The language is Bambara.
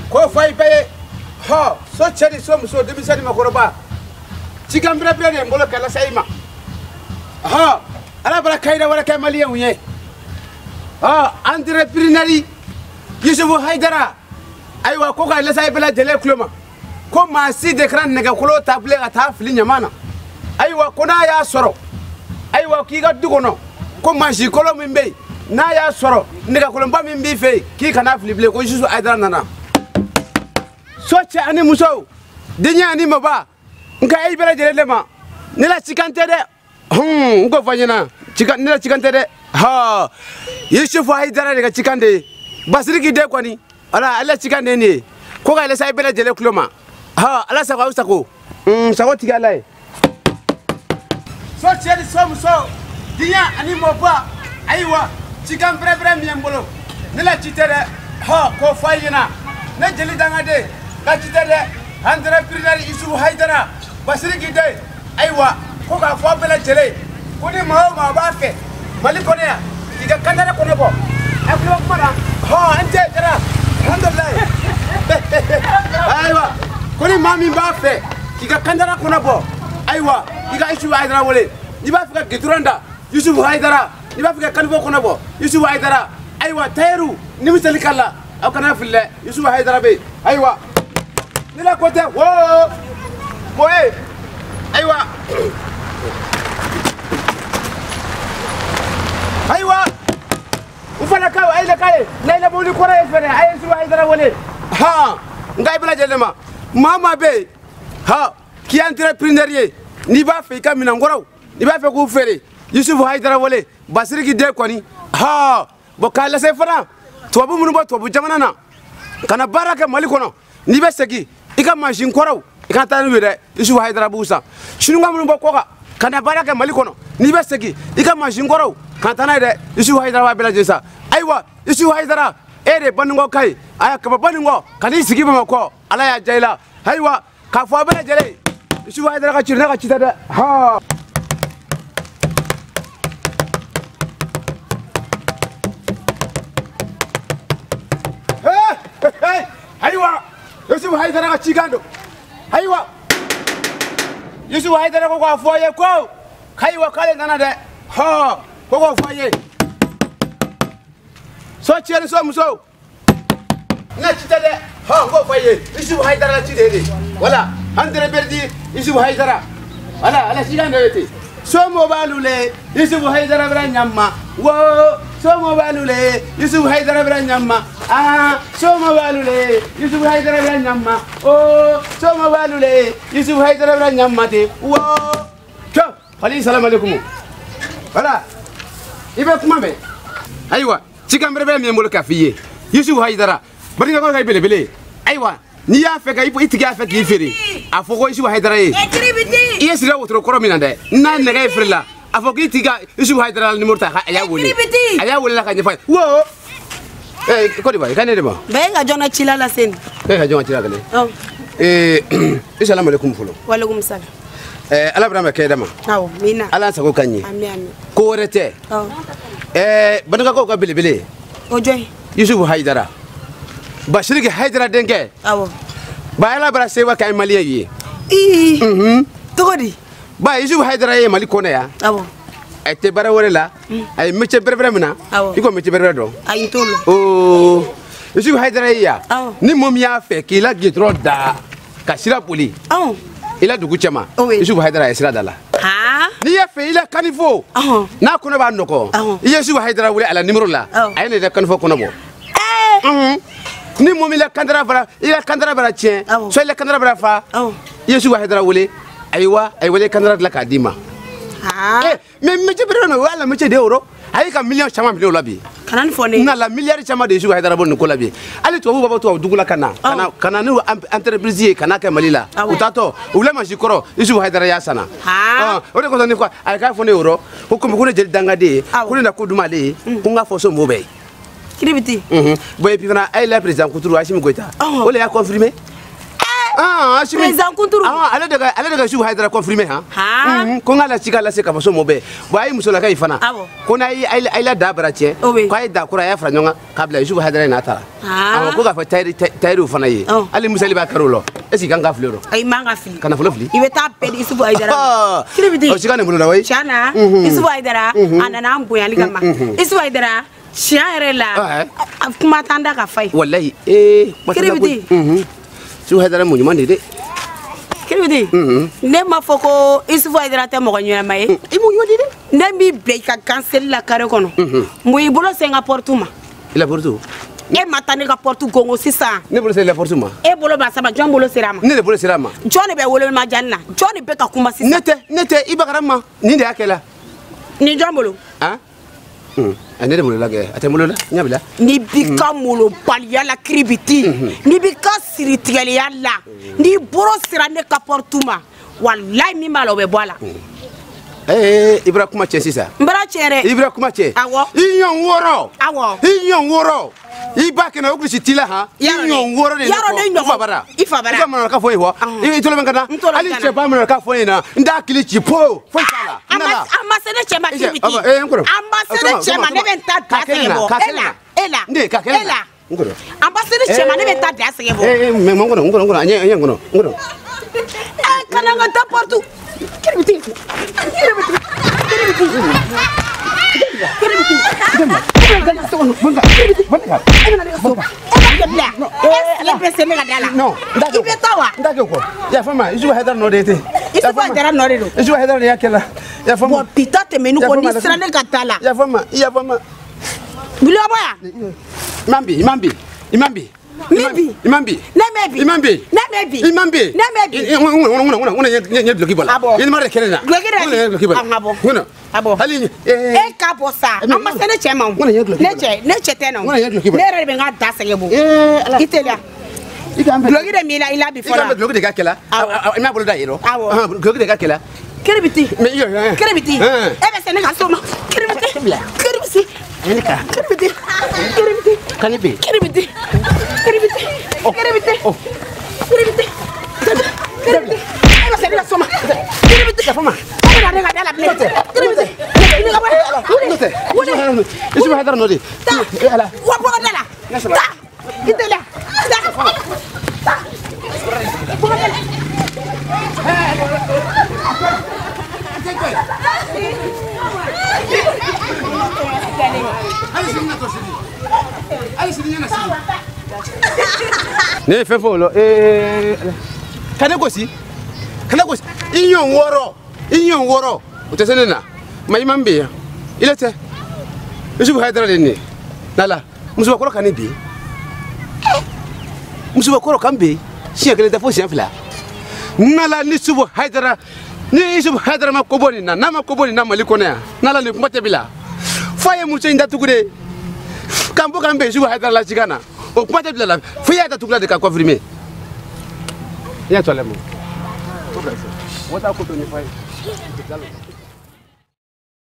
K'o fɔ i bɛɛ ye hɔ so cɛ ni so muso denmisɛn ni makɔrɔba cikan belebele de ye n bolo ka lase i ma hɔ ala bɔra kayida wɛrɛ kɛ maliyɛnw ye hɔ entrepreneur Yusufu Hayidara ayiwa ko ka lase i bɛɛ lajɛlen tulo ma ko maa si de kana nɛgɛkolo ta bilen ka taa fili ɲama na ayiwa ko n'a y'a sɔrɔ ayiwa k'i ka du kɔnɔ ko mansikolo min bɛ yen n'a y'a sɔrɔ nɛgɛkolonba min b'i fɛ yen k'i kana fili bilen ko Yusufu Hayidara nana so cɛ ani musow denyɛ ani maba n ka e bɛɛ lajɛlen de ma ne la cikan tɛ dɛ n ko fɔ ɲɛna cikan ne la cikan tɛ dɛ ha Yusufu Hayidara de ka cikan de ye Basiriki den kɔni wala ale cikan de ye nin ye ko ka lase i bɛɛ lajɛlen tulo ma ha ala sago aw sago sago tigi ala ye so cɛ ni so muso diɲɛ ani mɔba ayiwa cikan bɛrɛbɛrɛ min ye n bolo ne la ci tɛ dɛ hɔ k'o fɔ a ɲɛna ne jeli dangaden ka ci tɛ dɛ entrepreneur Yusufu Hayidara Basiriki den ayiwa ko k'a fɔ bɛɛ lajɛlen ko ni maa o maa b'a fɛ Mali kɔnɔ yan k'i ka kantara kɔnɔ bɔ a tulo kuma na hɔ an tɛ jara alhamdulilayi ayiwa ko ni maa min b'a fɛ k'i ka kantara kɔnɔ bɔ ayiwa k'i ka Yusufu Hayidara wele n'i b'a fɛ ka gidɔrɔn da Yusufu Hayidara n'i b'a fɛ ka kanifɔ kɔnɔ bɔ Yusufu Hayidara ayiwa tayiru ni misali k'a la aw kana fili dɛ Yusufu Hayidara bɛ yen ayiwa ne la ko tɛ woo moye ayiwa ayiwa u fana ka ayi la k'ale layila mobili kɔrɔ ye fɛnɛ a ye Yusufu Hayidara wele han n ka i bɛɛ lajɛlen ma maa o maa bɛ yen ha k'i ye entrepreneur ye n'i b'a fɛ i ka minɛnkɔrɔw n'i b'a fɛ k'u feere Yusufu Hayidara wele Basiriki den kɔni ha bon k'a lase fana tubabu minnu bɔ tubabu jamana na ka na baara kɛ Mali kɔnɔ n'i bɛ segin i ka mansin kɔrɔw i ka taa n'u ye dɛ Yusufu Hayidara b'u san sinuwa minnu bɔ kɔkan ka na baara kɛ Mali kɔnɔ n'i bɛ segin i ka mansin kɔrɔw ka taa n'a ye dɛ Yusufu Hayidara b'a bɛɛ lajɛlen san ayiwa Yusufu Hayidara e de ye Banikɔ ka ye aya ka bɔ Banikɔ ka n'i sigi Bamakɔ ala y'a diya i la ayiwa k'a fɔ a bɛɛ lajɛlen Yusufu Hayidara ka ci ne ka ci tɛ dɛ ha. Ayiwa Yusufu Hayidara ka cikan don ayiwa Yusufu Hayidara ko k'a fɔ a ye ko ayiwa k'ale nana dɛ hɔ ko k'o fɔ a ye so cɛ ni so muso n ka ci tɛ dɛ hɔ n k'o fɔ a ye Yusufu Hayidara la ci de ye nin wala entrepreneur Yusufu Hayidara wala ala cikan de ye ten somo balule Yusufu Hayidara bɛra ɲama wo somo balule Yusufu Hayidara bɛra ɲama ah somo balule Yusufu Hayidara bɛra ɲama oh somo balule Yusufu Hayidara bɛra ɲama ten wo cɔ fali salam alaikum wala i bɛ kuma mɛn ayiwa cikan bɛrɛbɛrɛ min ye n bolo k'a f'i ye Yusufu Hayidara barika ka belebele ayiwa n'i y'a fɛ ka i tigi y'a fɛ k'i feere a fɔ ko Yusufu Hayidara ye i ye sira wotoro kɔrɔ min na dɛ n'a nɛgɛ ye feere la a fɔ k'i tigi ka Yusufu Hayidara numéro ta a y'a wele a y'a wele la ka ɲɛfɔ a ye wo ee Côte d'Ivoire i ka ne de ma. Bɛɛ ka jɔn na ci la lase nin. Bɛɛ ka jɔn ka ci la kɛlɛ. Ee isalamu alaikum fɔlɔ. Walekum salam. Ɛɛ ala bɛna kɛ da ma. Awɔ mina. Ala sago ka ɲɛ. Ami ami. Ko wɛrɛ tɛ. Awɔ. Ɛɛ Banikɔkaw ka belebele. O jɔn ye. Yusufu Hayidara. Basiriki Hayidara denkɛ. Awɔ. Ba ala bara sewa k'an maliyɛn ye. Ii. Cogo di. Ba Yusufu Hayidara ye Mali kɔnɔ yan. Awɔ. A tɛ baara wɛrɛ la. A ye métier bɛrɛbɛrɛ min na. Awɔ. I ko métier bɛrɛbɛrɛ dɔn. Ayi n t'o lɔn. Oo Yusufu Hayidara ye yan. Awɔ. Ni mɔgɔ min y'a fɛ k'i la gidɔrɔn da ka sira boli. Awɔ. I la dugu cɛma. Oui. Yusufu Hayidara ye sira da la. Haa. N'i y'a fɛ i la kanifo. Ɔhɔn. N'a kɔnɔ b'a nɔgɔ. Awɔ. I ye Yusufu Hayidara wele a la numéro la. Awɔ. A ye ne la kanifo kɔnɔ bɔ. Ɛɛ. Ni mɔgɔ min la kantara bara i la kantara bara tiɲɛ. Awɔ. Soit i la kantara bara fa. Awɔ. I ye Yusufu Hayidara wele ayiwa a ye wele kantara dilan k'a d'i ma. Haa. Mais métier bɛrɛ na o y'a la métier de ye o rɔ. A y'i ka miliyɔn caman minɛ o la bi. Kana nin fɔ ne ye. N'a la miliyari caman de Yusufu Hayidara bɔ nin ko la bi. Hali tubabuw b'a bɔ tubabu dugu la ka na. Ka na n'u entreprise ye ka n'a kɛ Mali la. Awɔ. U taatɔ u la mansin kɔrɔ Yusufu Hayidara y'a sanna. Haa. O de kosɔn ne ko a ye k'a fɔ ne ye o rɔ ko komi ko ne jeli dangaden ye. Awɔ. Ko ne na ko dun m'ale ye. Ko n k'a fɔ so mɔgɔw bɛɛ ye. Kiribiti. Bon et puis fana a ye la président Kuturu Asimi Goïta. Ɔhɔn. O de y'a confirmé. Ah, Assimi. Président Kunturu. Ah, ale de ka Isufu Hayidara confirmé han. Ko n ka la ci ka lase ka fɔ so mɔ bɛɛ. Bon a ye musolaka in fana. Awɔ. Ko n'a ye a la da bara cɛ. Oui. Ko a ye da kura a y'a fara ɲɔgɔn kan k'a bila Isufu Hayidara in n'a taara. Ah. Ko k'a fɔ tayɛriw fana ye. Ɔ. Hali misali b'a kari o la. Est ce que kan ka fili o rɔ? Ayi man ka fili. Ka nafolo fili. I bɛ taa bɛɛ di Isufu Hayidara ma. Kiribiti. O sika nin bolo la wayi. Tiɲɛ na Isufu Hayidara a nana an bonyali kama. Isufu Hayidara tiɲɛ yɛrɛ la kuma t'an da ka fa ye. Walayi Kiribiti. Isufu Hayidara mun ɲuman de dɛ. Kiribiti. Ne ma fɔ ko Isufu Hayidara tɛ mɔgɔ ɲɛnama ye. I m'o ɲuman di dɛ. Ne b'i bila i ka ganseli la carré kɔnɔ. Mun y'i bolo se n ka porte ma? I la porte? E ma taa ne ka porte gongo sisan. Ne bolo sera la porte ma. E bolo b'a saba, jɔn bolo sera a ma? Ne de bolo sera a ma. Jɔn de bɛ wele ma jani na? Jɔn de bɛ ka kuma sisan? Ne tɛ i bakara ma. Nin de y'a kɛ la. Nin jɔn bolo? Han? Ne de bolo la kɛ, a tɛ n bolo la, n ɲa bila. N'i b'i ka molobaliya la Kiribiti, n'i b'i ka siritigɛliya la, n'i bolo sera ne ka porte ma, walayi min b'a la o bɛ bɔ a la. I bɔra kuma cɛ sisan. N bɔra cɛ dɛ. I bɔra kuma cɛ. Awɔ. I ɲɔn wɔɔrɔ. Awɔ. I ɲɔn wɔɔrɔ. I ba kɛnɛ o kulisi t'i la han. I ɲɔn wɔɔrɔ de. Yarɔ ne ɲɔgɔn. I fa bara. I fa bara. I ka manamanakan fɔ n ye wa. I tolo bɛ n kan na. N tolo bɛ n Hali kan na. cɛ ba manamanakan fɔ n ye na. N t'a kili ci po. Foyi t'a la. A ma se ne cɛ ma Kiribiti. N kɔrɔ. A ma se ne cɛ ma, ne bɛ n ta da sɛgɛ bɔ. E la. E la. N den ka kɛnɛ E la. N kɔrɔ. A ma se ne cɛ ma, ne bɛ n ta da sɛgɛ bɔ. Mais n kɔrɔ n kɔrɔ n kɔrɔ a ɲɛ n kɔrɔ n kɔrɔ. Kana n ka da porte. Kiribiti. Kiribiti. Kiribiti. Kiribiti. Non, I bɛ taa wa? N t'a kɛ o kɔ. Yafa n ma, Isufu Hayidara nɔ de ye ten. Isufu Hayidara nɔ de don. Isufu Hayidara de y'a kɛ la. Yafa n ma. Bon bi ta tɛmɛnen kɔ, n'i sera ne ka da la. Yafa n ma, yafa n ma. Wuli ka bɔ yan. I man bi, i man bi, i man bi. Min bi? I man bi. Ne mɛ bi. I man bi. Ne mɛ bi. I man bi. Ne mɛ bi. N ŋuna n ye duloki bɔ la. A bɔ. I ni ma de kɛlɛ na. Duloki de N ŋuna n ye duloki bɔ la. A bɔ. Ŋuna. A bɔ. Hali E ka bɔ sa. A ma se ne cɛ ma o. Ŋuna n ye duloki bɔ la. Ne cɛ tɛ na o. Ŋuna n ye duloki bɔ la. Ne yɛrɛ de bɛ n ka da sɛgɛ bɔ. Ala. I teliya. I k'an bɛn. Duloki de m'i la i la bi I k'an fɔlɔ. bɛn duloki de ka kɛ la. Awɔ. I m'a bolo da yen nɔ. Awɔ. Duloki de ka kɛ la. Kiribiti. Mais i yɔ. Kiribiti. E bɛ se ne ka so ma. Kiribiti. Kiribiti. Kiribiti. Kiribiti. Ka ne bin. Kiribiti. Kiribiti. Kiribiti. Kiribiti. Kiribiti. E bɛ se ne ka so ma. Kiribiti. Yafa n ma. E bɛ na ne ka da la bilen. Kiribiti. Wuli ka bɔ yan. Wuli. N'o tɛ. Wuli. Isufu Hayidara nɔ de. Taa. Ala. Wa bɔ ka da la. Taa. I teliya. Taa. Taa. Bɔ ka da la. Ne ye fɛn fɔ o la ka ne gosi ka ne gosi i ɲɔn wɔɔrɔ i ɲɔn wɔɔrɔ o tɛ se ne na ma i ma n bin yan i la tɛ Isufu Hayidara de ye nin ye n'Ala musobakɔrɔ ka ne bin musobakɔrɔ ka n bin siɲɛ kelen tɛ fo siɲɛ fila n'Ala ni Isufu Hayidara ni Isufu Hayidara ma ko bɔ nin na n'a ma ko bɔ nin na Mali kɔnɔ yan n'Ala nin kuma tɛ bila f'a ye muso in datugu de k'an bɔ k'an bɛn Isufu Hayidara la cikan na o kuma tɛ bila la fo i y'a datugu la de ka confirmer i y'a to a la mun. Ko bɛ se. Wata ko to ɲɛfɔ a ye.